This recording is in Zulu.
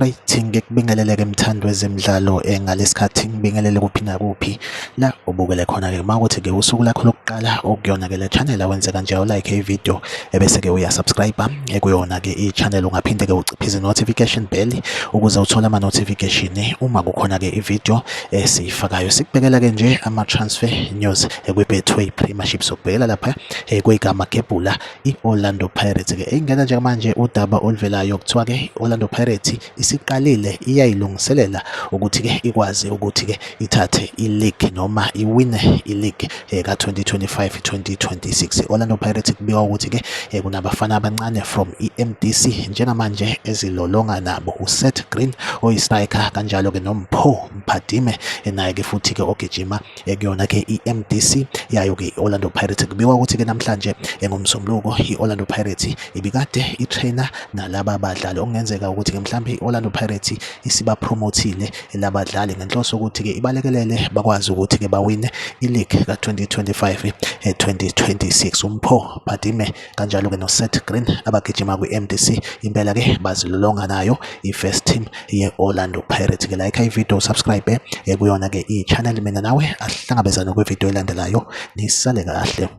Alright, ngikubingelele-ke mthandi wezemidlalo ngalesikhathi ngibingelele kuphi nakuphi la ubukele khona-ke uma ukuthi-ke usuku lakho lokuqala okuyona-ke le channel awenze kanje awulike i-video ebese-ke uyasubscribe kuyona-ke i-channel. Ungaphinde-ke uciphize i-notification bell ukuze uthole ama-notification uma kukhona-ke i-video esiyifakayo. Sikubhekela-ke nje ama-transfer news kwi-Betway Premiership, sokubhekela lapha kwigama gebhula i-Orlando Pirates ke ingena njengamanje udaba oluvelayo kuthiwa ke i-Orlando Pirates isiqalile iyayilungiselela ukuthi ke ikwazi ukuthi ke ithathe i-league noma iwine i-league ka-2025 2026. I-Orlando Pirates kubikwa ukuthi ke kunabafana abancane from i-MDC njengamanje ezilolonga nabo uSeth Green oyi-striker, kanjalo ke noMpho Mphadime naye ke futhi ke ogijima ekuyona ke i-MDC yayo ke i-Orlando Pirates. Kubikwa ukuthi ke namhlanje ngoMsombuluko i-Orlando Pirates ibikade i-trainer nalaba badlali, okungenzeka ukuthi ke mhlawumbe i-Orlando Pirates isibapromothile labadlali ngenhloso ukuthi ke ibalekelele bakwazi ukuthi ke bawine i-league ka-2025 2026. UMpho Phadime kanjalo ke noSeth Green abagijima kwi-MDC impela ke bazilolonga nayo i-first team ye-Orlando Pirates. Ke like i-video, subscribe kuyona ke i-channel. Mina nawe ahlangabezane kwividiyo elandelayo, nisale kahle.